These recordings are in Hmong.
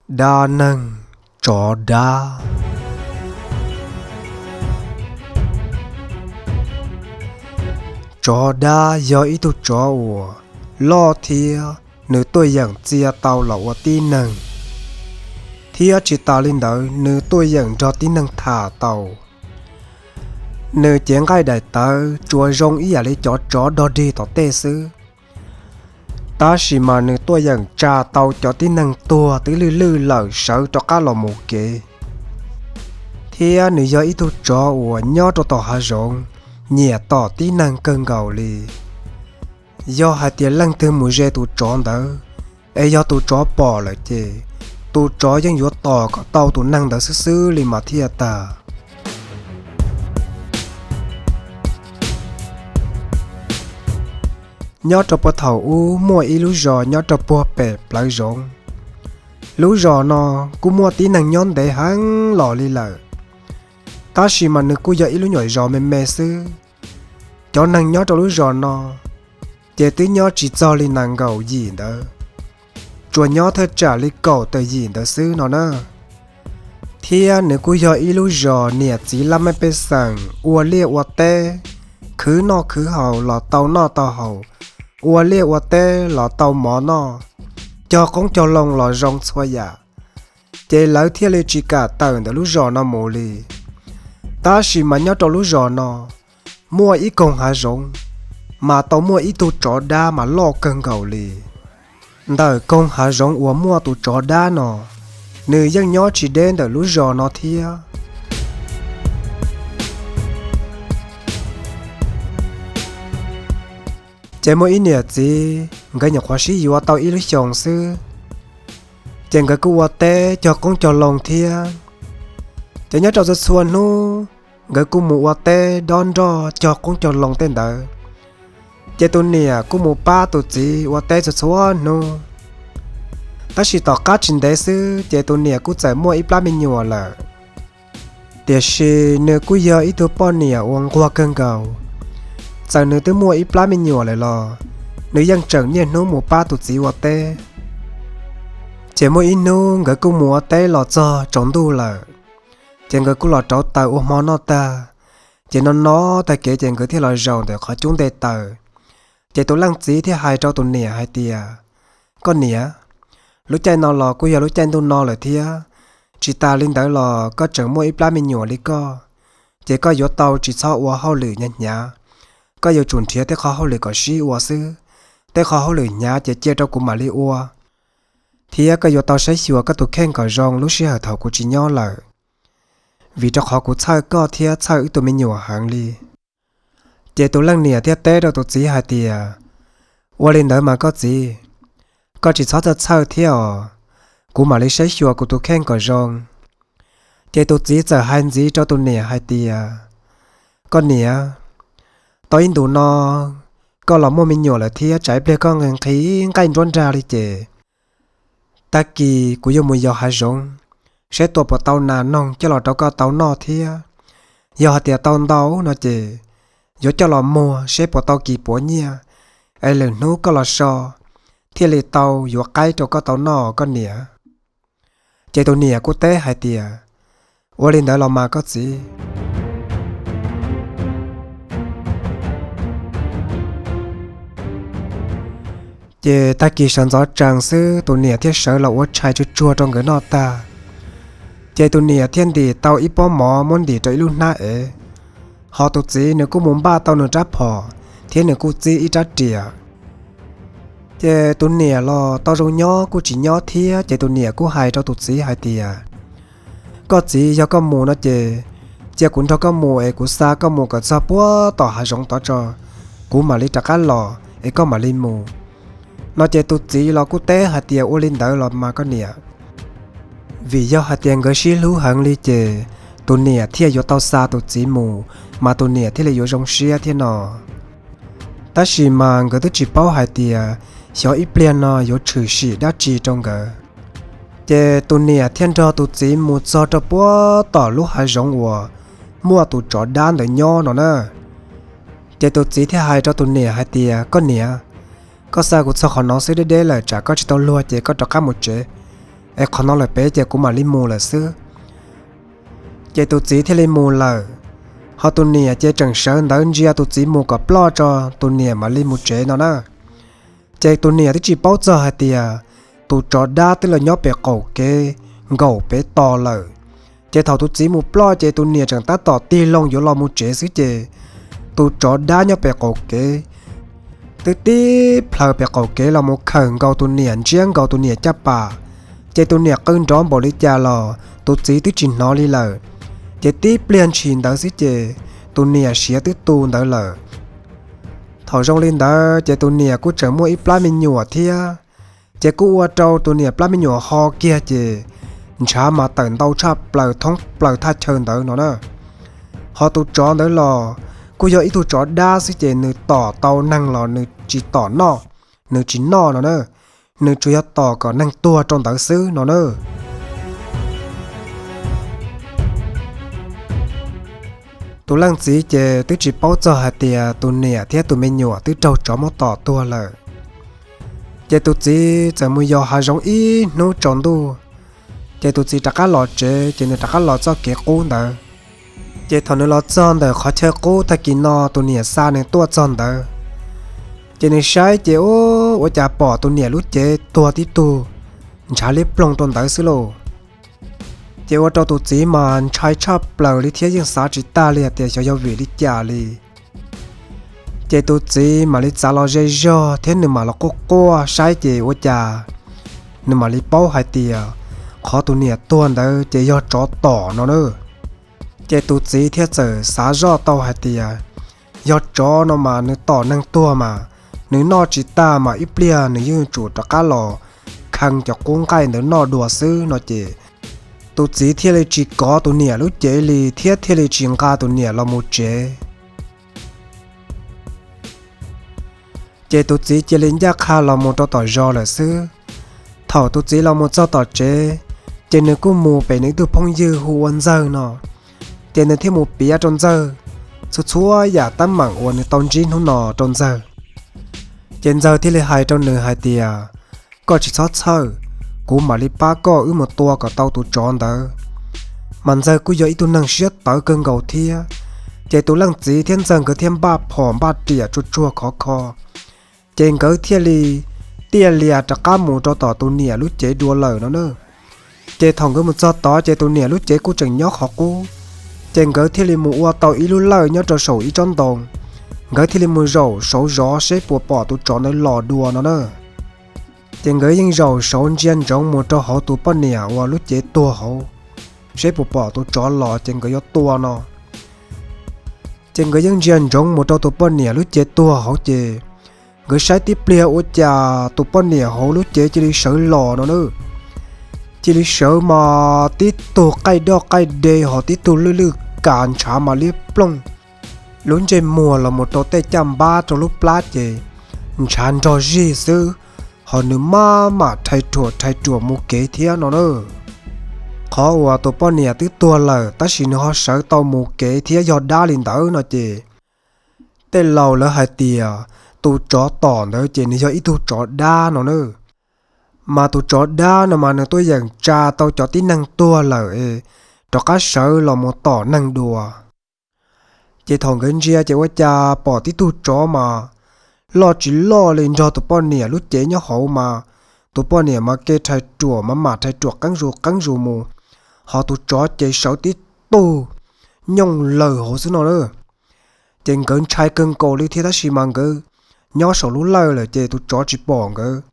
Dab neeg tsov dab. Tsov dab yog ib tug tsov uas loj thiab nws tuaj yeem txia tau los ua tib neeg, thiab tsis tas li ntawd nws tuaj yeem nrog tib neeg tham tau. Nws cev nqaij daim tawv tsuas zoo ib yam li cov tsov dog dig tom tej xwb, tab sis mas nws tuaj yeem tsa tau cov tib neeg tuag twb lwj lwj lawm sawv rov qab los mus kev. Thiab nws yog ib tug tsov uas nyob rau tom hav zoov, nyiam tom tib neeg kawg nkaus li. Yog hais tias leej twg mus ze tus tsov ntawd, es yog tus tsov pom lawm ces tus tsov yeej yuav tom kom tau tus neeg ntawd xwb xwb li mas thiaj tag. Nyob rau puag thaum ub muaj ib lub zos nyob rau puag pem plawv zoov. Lub zos no kuj muaj tib neeg nyob ntev heev los li lawm, tab sis mas nws kuj yog ib lub nyuam zos me me xwb. Cov neeg nyob rau lub zos no ces twb nyob tsis txog li nees nkaum yim ntawd, tsuas nyob thaj tsam li kaum tawm yim ntawd xwb no na. Thiab nws kuj yog ib lub zos niam txiv laj mej pej xeem ua liaj ua teb, khwv noj khwv haus los tau noj tau haus, ua liaj ua teb los tau mov noj, cog qoob cog loo los zoo txhua yam, ces lawv thiaj li tsis kam tawm ntawm lub zos no mus li. Tab sis mas nyob rau lub zos no muaj ib koog hav zoov, mas tau muaj ib tug tsov dab mas loj kawg nkaus li. Ntawm koog hav zoov uas muaj tus tsov dab no, nws yeej nyob tsis deb ntawm lub zos no thiab. Ces muaj ib niam txiv nkawd nyuam qhuav sib yuav tau ib lub xyoos xwb, ces nkawd kuj ua teb cog qoob cog loo thiab. Ces nyob rau txhua txhua hnub nkawd kuj mus ua teb dob nroj cog qoob cog loo tej ntawd, ces tus niam kuj mus pab tus txiv ua teb txhua txhua hnub. Tab sis tom qab tsis ntev xwb ces tus niam kuj txawm muaj ib plab me nyuam lawm. Tiam sis nws kuj yog ib tug poj niam uas nquag kawg nkaus, txawm nws twb muaj ib plab me nyuam lawm los nws yeej tseem niaj hnub mus pab tus txiv ua teb. Ces muaj ib hnub nkawd kuj mus ua teb los txog tsaus ntuj lawm, ces nkawd kuj los rauv taws ua hmo noj tag. Ces no no tag kev ces nkawd thiaj los zaum ntawm qhov cub nte taws. Ces tus leej txiv thiaj hais rau tus niam hais tias, koj niam, lub caij no los kuj yog lub caij ntuj no lawm thiab, tsis tas li ntawd los koj tseem muaj ib plab me nyuam li koj, ces koj yuav tau tsis txhob ua hauj lwm hnyav hnyav. Koj yuav tsum nrhiav tej qhov hauj lwm kom sib ua xwb, tej qhov hauj lwm hnyav ces cia rau kuv mam li ua, thiab koj yuav tau saib xyuas koj tus kheej kom zoo lub sij hawm thaum kuv tsis nyob lawm, vim rau qhov kuv txhawj koj thiab txhawj wb tug me nyuam heev li. Ces tus leej niam thiaj teb rau tus txiv hais tias, ua li ntawd mas koj txiv, koj tsis txhob txhawj txhawj thiab os, kuv mam li saib xyuas kuv tus kheej kom zoo. Ces tus txiv txawm hais ntxiv rau tus niam hais tias, koj niam, tau ib ntus no koj los muaj me nyuam lawm thiab tsam ib pliag koj nqhis nqhis nqaij nruab nrag li ces tag kis kuv yuav mus yos hav zoov, seb tua puas tau nas noog coj los rau koj tau noj thiab. Yog hais tias tau ntau no ces yuav coj los muag seb puas tau kis puav nyiaj, es lwm hnub koj los so thiaj li tau yuav qaib rau koj tau noj koj niam. Ces tus niam kuj teb hais tias, ua li ntawd los mas koj txiv. Ces tag kis sawv ntxov tsees xwb tus niam thiaj sawv los ua tshais tsuag tsuag rau nkawd noj tag. Ces tus niam thiaj ntim tau ib pob mov muab ntim rau ib lub hnab ev, ho tus txiv nws kuj mus npaj tau nws rab phom thiab nws kuj txib ib rab riam. Ces tus niam los tau zoo nyob kuj tsis nyob thiab, ces tus niam kuj hais rau tus txiv hais tias, koj txiv, yog koj mus no ces cia kuv nrog koj mus es kuv xa koj mus kom txog puag tom hav zoov tod tso, kuv mam li rov qab los es koj mam li mus. No ces tus txiv los kuj teb hais tias, ua li ntawd los mas koj niam. Vim yog hais tias nkawd sib hlub heev li ces tus niam thiaj yuav tau xa tus txiv mus, mas tus niam thiaj li yuav zoo siab thiab no. Tab sis mas nkawd twb tsis paub hais tias xyov ib pliag no yuav tshwm sim dab tsi rau nkawd. Ces tus niam thiaj nrog tus txiv mus txog rau puag tom lub hav zoov uas muaj tus tsov dab ntawd nyob no na. Ces tus txiv thiaj hais rau tus niam hais tias, koj niam, koj xa kuv txog qhov no xwb deb deb lawm, tsam koj tsis tau luag ces koj rov qab mus tsev. es qhov no lawm pem ces kuv mam li mus lawm xwb. Ces tus txiv thiaj li mus lawm, ho tus niam ces tseem sawv ntawd ntsia tus txiv mus kom ploj tso, tus niam mam li mus tsev no na. Ces tus niam twb tsis paub txog hais tias tus tsov dab twb los nyob pem qaum kev nkaum pem tos lawm. Ces thaum tus txiv mus ploj ces tus niam tseem tab tom tig loo yuav los mus tsev xwb ces tus tsov dab nyob pem qaum kev twb tib plhaws pem qaum kev los mus khawm nkaus tus niam, ntsiab nkaus tus niam caj pas. Ces tus niam qw nrov npaum li cas los tus txiv twb tsis hnov li lawm. Ces tib pliag ntshis ntawd xwb ces tus niam siav twb tu ntawd lawm. Thaum zoo li ntawd ces tus niam kuj tseem muaj ib plab me nyuam thiab, ces kuj ua rau tus niam plab me nyuam ho kiag ces ntshav mas tawm ntau tshaj plaws thoob plaws thaj chaw ntawd no na. Ho tus tsov ntawd los kuj yog ib tug tsov dab xwb ces nws tom tau neeg los nws tsis tom noj, nws tsis noj no na, nws tsuas yog tom kom neeg tuag rau ntawd xwb no na. Tus leej txiv ces twb tsis paub txog hais tias tus niam thiab tus me nyuam twb raug tsov muab tom tuag lawm. Ces tus txiv txawm mus yos hav zoov ib hnub tsaus ntuj, ces tus txiv rov qab los tsev, ces nws rov qab los txoj kev qub ntawd. Ces thaum nws los txog ntawm qhov chaw qub tag kis no tus niam xa nws tuaj txog ntawd, ces nws saib ces ua cas pom tus niam lub cev tuag tib tug ntshav liab ploog rau ntawd xwb lauj. Ces ua rau tus txiv mas ntshai tshaj plaws li thiab yeej xav tsis tag li hais tias xyov yog vim li cas li. Ces tus txiv mam li txav los ze zog thiab nws mam los quaj quaj saib ces ua cas nws mam li paub hais tias qhov tus niam tuag ntawd ces yog tsov tom no na. Ces tus txiv thiaj txawm xav zoj tau hais tias yog tsov no mas nws tom neeg tuag mas nws noj tsis tag mas ib pliag nws yeej tsum rov qab los khee cov qub nqaij ntawd noj dua xwb no ces tus txiv thiaj li tsis kov tus niam lub cev li thiab thiaj li tsis nqa tus niam los mus tsev. Ces tus txiv cia li ncaj qha los mus rau tom zos lawm xwb. Thaum tus txiv los mus txog tom tsev, ces nws kuj mus pem nws ib tug phooj ywg hu ua Ntxawg no, ces nws thiaj mus piav rau Ntxawg txhua txhua yam teeb meem uas nws tau ntsib hnub no rau Ntxawg. Ces Ntxawg thiaj li hais rau nws hais tias, koj tsis txhob txhawj, kuv mam li pab koj wb mus tua kom tau tus tsov ntawd. Mas Ntxawg kuj yog ib tug neeg siab tawv kawg nkaus thiab, ces tus leej txiv thiab Ntxawg nkawd thiaj npaj phom npaj riam tsuag tsuag khov kho. Ces nkawd thiaj li tiaj lias rov qab mus rau tom tus niam lub cev dua lawm no na. Ces thaum nkawd mus txog tod ces tus niam lub cev kuj tseem nyob qhov qub. Ces nkawd thiaj li mus ua tau ib lub lawj nyob rau saum ib tsob ntoo. Nkawd thiaj li mus zaum saud zov seb puas pom tus tsov ntawd los dua no na. Ces nkawd yeej zaum saud ntsia ntsoov mus rau hauv tus poj niam uas lub cev tuag hauv, seb puas pom tus tsov los ces nkawd yuav tua no. Ces nkawd yeej ntsia ntsoov mus rau tus poj niam lub cev tuag hauv ces nkawd saib tib pliag ua cas tus poj niam hauv lub cev cia li sawv los no na. Cia li sawv mas tib tug qaij doj qaij de ho tib tug lwj lwj kas ntshav mas liab ploog. Lub ntsej muag los mus rau tej caj npab rau lub plab ces ntshav nrog zig xwb, ho nws maj mam rhais ruam rhais ruam mus kev thiab no na. Qhov uas tus poj niam twb tuag lawm tab sis nws ho sawv tau mus kev thiab yog dab li ntawd no ces tej laus lawv hais tias tus tsov tom ntawd ces nws yog ib tug tsov dab no na. Mas tus tsov dab no mas nws tuaj yeem tsa tau cov tib neeg tuag lawm es rov qab sawv los mus tom neeg dua. Ces thaum nkawd ntsia ces ua cas pom tib tug tsov mas loj tsis loj li nrog tus poj niam lub cev nyob hauv mas tus poj niam mas ke rhais ruam mas mam rhais ruam qeeb zus qeeb zus mus, ho tus tsov ces sawv tib tug nyooj lawm hauv xwb no na. Ces nkawd ntshai kawg nkaus li thiab tab sis mas nkawd nyob saum lub lawj lawm ces tus tsov tsis pom nkawd.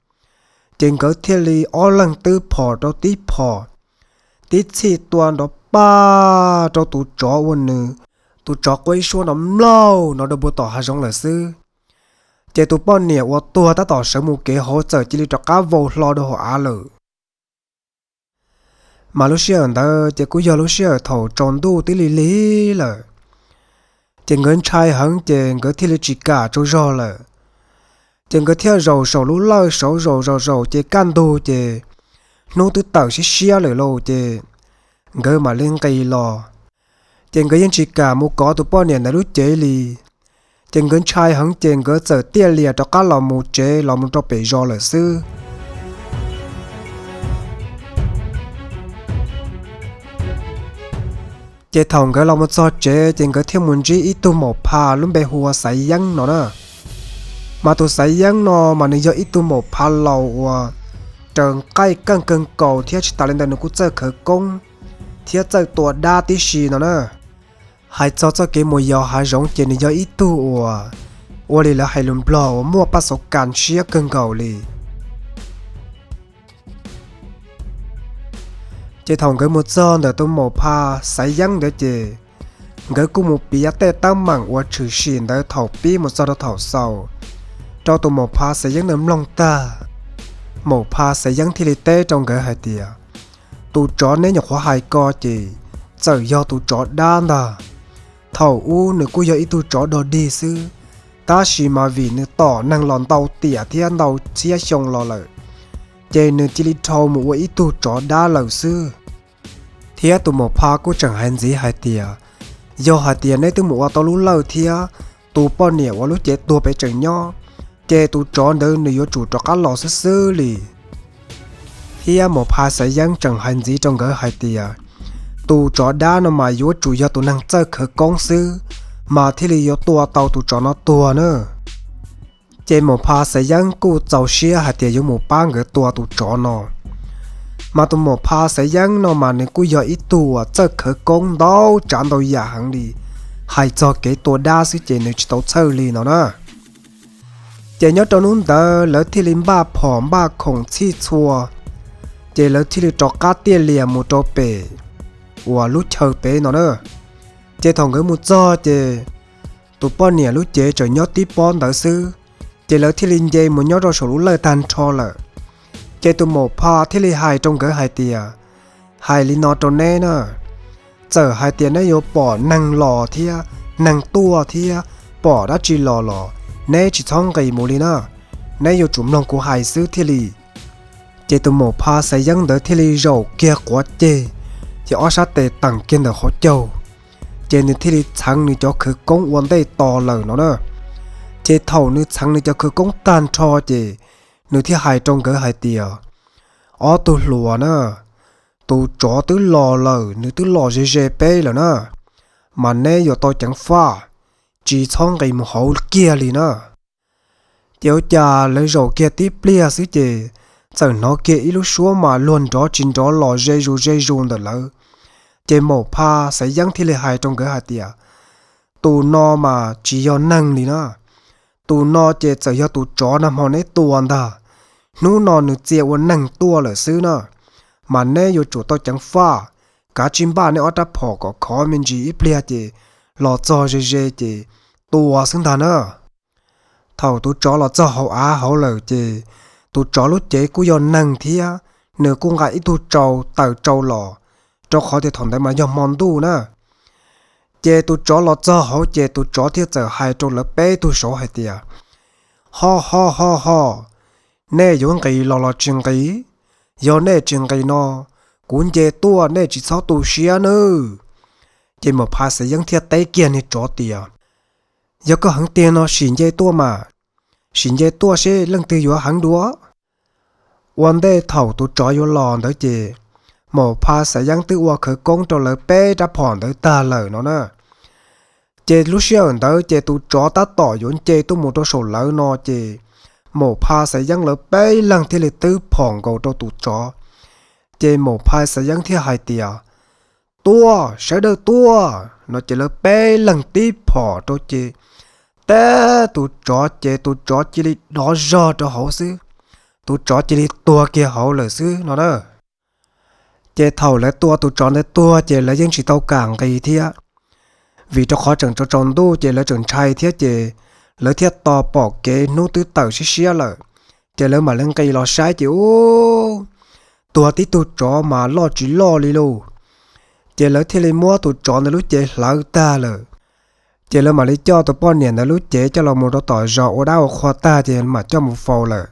Ces nkawd thiaj li ob leeg twb phom rau tib phom, tib txhij tua nrov paj rau tus tsov ua nws, tus tsov quaj ib suab no mlauj no rau puag tom hav zoov lawm xwb. Ces tus poj niam uas tuag tab tom sawv mus kev hauv txawm cia li rov qab vau hlo rau hauv av lawm. Mas lub sij hawm ntawd ces kuj yog lub sij hawm thaum tsaus ntuj twb lig lig lawm. Ces nkawd ntshai heev ces nkawd thiaj li tsis kam tsaug zog lawm. Ces nkawd thiaj zaum saum lub lawj saud zaum zaum zaum ces kaj ntug ces hnub twb tawm siab siab lawm lauj ces nkawd mam li nqis los. Ces nkawd yeej tsis kam mus kov tus poj niam ntawd lub cev li. Ces nkawd ntshai heev ces nkawd txawm tiaj lias rov qab los mus tsev los mus rau pem zos lawm xwb. Ces thaum nkawd los mus txog tsev ces nkawd thiaj mus ntsib ib tug maum pha lub npe hu ua Xaiv Yeeb no na. Mas tus Xaiv Yeeb no mas nws yog ib tug maum pha laus uas raws nqaij keej kawg nkaus thiab tsis tas li ntawd nws kuj txawj khawv koob thiab txawj tua dab tib si no na. Hais txog txoj kev mus yos hav zoov ces nws yog ib tug uas ua li lawv hais lus Nplog uas muaj paj xauv kas siab kawg nkaus li. Ces thaum nkawd mus txog ntawm tus maum pha Xaiv Yeeb ntawd ces nkawd kuj mus piav tej teeb meem uas tshwm sim ntawd thaum pib mus txog rau thaum xaus rau tus maum pha Xaiv Yeeb ntawd mloog tag. Maum pha Xaiv Yeeb thiaj li teb rau nkawd hais tias, tus tsov neb nyuam qhuav hais ko ces txawm yog tus tsov dab ntag. Thaum ub nws kuj yog ib tug tsov dog dig xwb, tab sis mas vim nws tom neeg los ntau tiam thiab ntau txhiab xyoo los lawm, ces nws cia li dhau mus ua ib tug tsov dab lawm xwb. Thiab tus maum pha kuj tseem hais ntxiv hais tias, yog hais tias neb twb mus ua tau lub lawj thiab tus poj niam uas lub cev tuag pem tseem nyob, ces tus tsov ntawd nws yuav tsum rov qab los xwb xwb li. Thiab maum pha Xaiv Yeeb tseem hais ntxiv rau nkawd hais tias, tus tsov dab no mas yuav tsum yog tus neeg txawj khawv koob xwb, mas thiaj li yuav tua tau tus tsov no tuag na. Ces maum pha Xaiv Yeeb kuj txaus siab hais tias yuav mus pab nkawd tua tus tsov no. Mas tus maum pha Xaiv Yeeb no mas nws kuj yog ib tug uas txawj khawv koob ntau tsav ntau yam heev li, hais txog kev tua dab xwb ces nws tsis tau txhawj li no na. Ces nyob rau hnub ntawd lawv thiaj li npaj phom npaj khoom txhij txhua, ces lawv thiaj li rov qab tiaj lias mus rau pem uas lub chaw pem no na. Ces thaum nkawd mus txog ces tus poj niam lub cev tseem nyob tib pob ntawd xwb, ces lawv thiaj li nce mus nyob rau saum lub lawj tag nrho lawm. Ces tus maum pha thiaj li hais rau nkawd hais tias, hais li no rau neb na, txawm hais tias neb yuav pom neeg los thiab neeg tuaj thiab pom dab tsi los los neb tsis txhob nqis mus li na, neb yuav tsum mloog kuv hais xwb thiaj li. Ces tus maum pha Xaiv Yeeb ntawd thiaj li zaum kiag quav ceg, ces ob sab tes teem kiag ntawm qhov caug, ces nws thiaj li txheev nws cov khawv koob ua ntej tos lawm no na. Ces thaum nws txheev nws cov khawv koob tag nrho ces nws thiaj hais rau nkawd hais tias, ob tug hluas na, tus tsov twb los lawm, nws twb los ze ze peb lawm na, mas neb yuav tau ceev faj, tsis txhob nqis mus hauv kiag li na. Ces ua cas lawv zaum kiag tib pliag xwb ces txawm hnov kiag ib lub suab mas luag nrov tsis nrov los ze zus ze zus ntawm lawv. Ces maum pha Xaiv Yeeb thiaj li hais rau nkawd hais tias, tus no mas tsis yog neeg li na, tus no ces txawm yog tus tsov nag hmo neb tua ntag, hnub no nws txia ua neeg tuaj lawm xwb na, mas neb yuav tsum tau ceev faj, kav tsij npaj neb ob rab phom kom khov me ntsis ib pliag ces los txog ze ze ces tua xwb ntag na. Thaum tus tsov los txog hauv av hauv lawm ces tus tsov lub cev kuj yog neeg thiab, nws kuj nqa ib tug tsau taws tsau los, rau qhov tias thaum ntawd mas yog hmo ntuj na. Ces tus tsov los txog hauv ces tus tsov thiaj txawm hais rau lawv peb tug saud hais tias, ho ho ho ho, nej yuav nqis los los tsis nqis? Yog nej tsis nqis no, kuv nce tuaj nej tsis txhob tu siab nawb. Ces maum pha Xaiv Yeeb thiaj teb kiag niag tsov tias, yog koj heev tiag no sim nce tuaj mas, sim nce tuaj seb leej twg yuav heev dua. Ua ntej thaum tus tsov yuav los ntawd ces maum pha Xaiv Yeeb twb ua khawv koob rau lawv peb rab phom ntawd tag lawm no na. Ces lub sij hawm ntawd ces tus tsov tab tom yuav nce tuaj mus rau saum lawv no ces maum pha Xaiv Yeeb lawv peb leeg thiaj li twb phom nkaus rau tus tsov. Ces maum pha Xaiv Yeeb thiaj hais tias, tuaj, sawv daws tuaj no ces lawv peb leeg tib phom rau ces teb tus tsov ces tus tsov cia li dov zog rau hauv xwb, tus tsov cia li tuag kiag hauv lawm xwb no na. Ces thaum lawv tua tus tsov ntawd tuag ces lawv yeej tsis tau kam nqis thiab, vim rau qhov tseem tsaus tsaus ntuj ces lawv tseem ntshai thiab ces lawv thiaj tos pom kev hnub twb tawm siab siab lawm, ces lawv mam li nqis los saib ces ub, tuag tib tug tsov mas loj tsis loj li lauj. Ces lawv thiaj li muab tus tsov ntawd lub cev hlawv tag lawm. Ces lawv mam li coj tus poj niam ntawd lub cev coj los mus rau tom zos ua dab ua qhua tag ces mam coj mus faus lawm.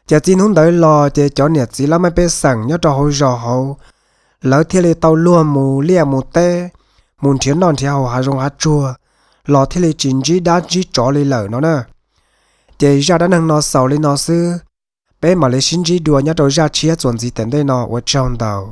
Ces txij hnub ntawd los ces cov niam txiv laj mej pej xeem nyob rau hauv zos hauv, lawv thiaj li tau luag mus liaj mus teb, mus nrhiav noj nrhiav haus hav zoov hav tsuag, los thiaj li tsis ntsib dab ntsib tsov li lawm no na. Ces zaj dab neeg no xaus li no xwb, peb mam li sib ntsib dua nyob rau zaj tshiab txuas ntxiv tom ntej no, ua tsaug ntau.